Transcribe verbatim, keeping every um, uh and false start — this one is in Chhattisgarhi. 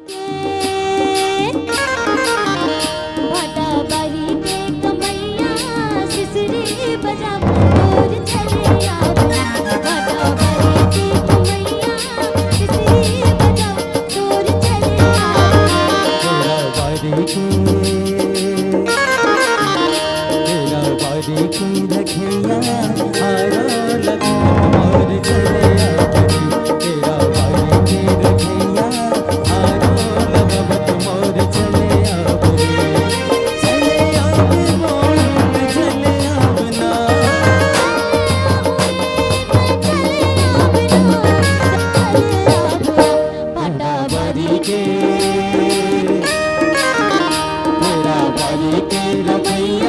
भाटा बारी के कमैया, सिसरी बजाव तोर चले आबे। भाटा बारी के कमैया, सिसरी बजाव तोर चले आबे। तेरा बारी के, तेरा बारी के रखैया, आरो लगा मोर चले आबे। तेरा बारी के रखैया, आरो लगा मोर चले आबे। चले आबे मोर, चले आबे ना। भाटा बारी के, तेरा बारी के रखैया।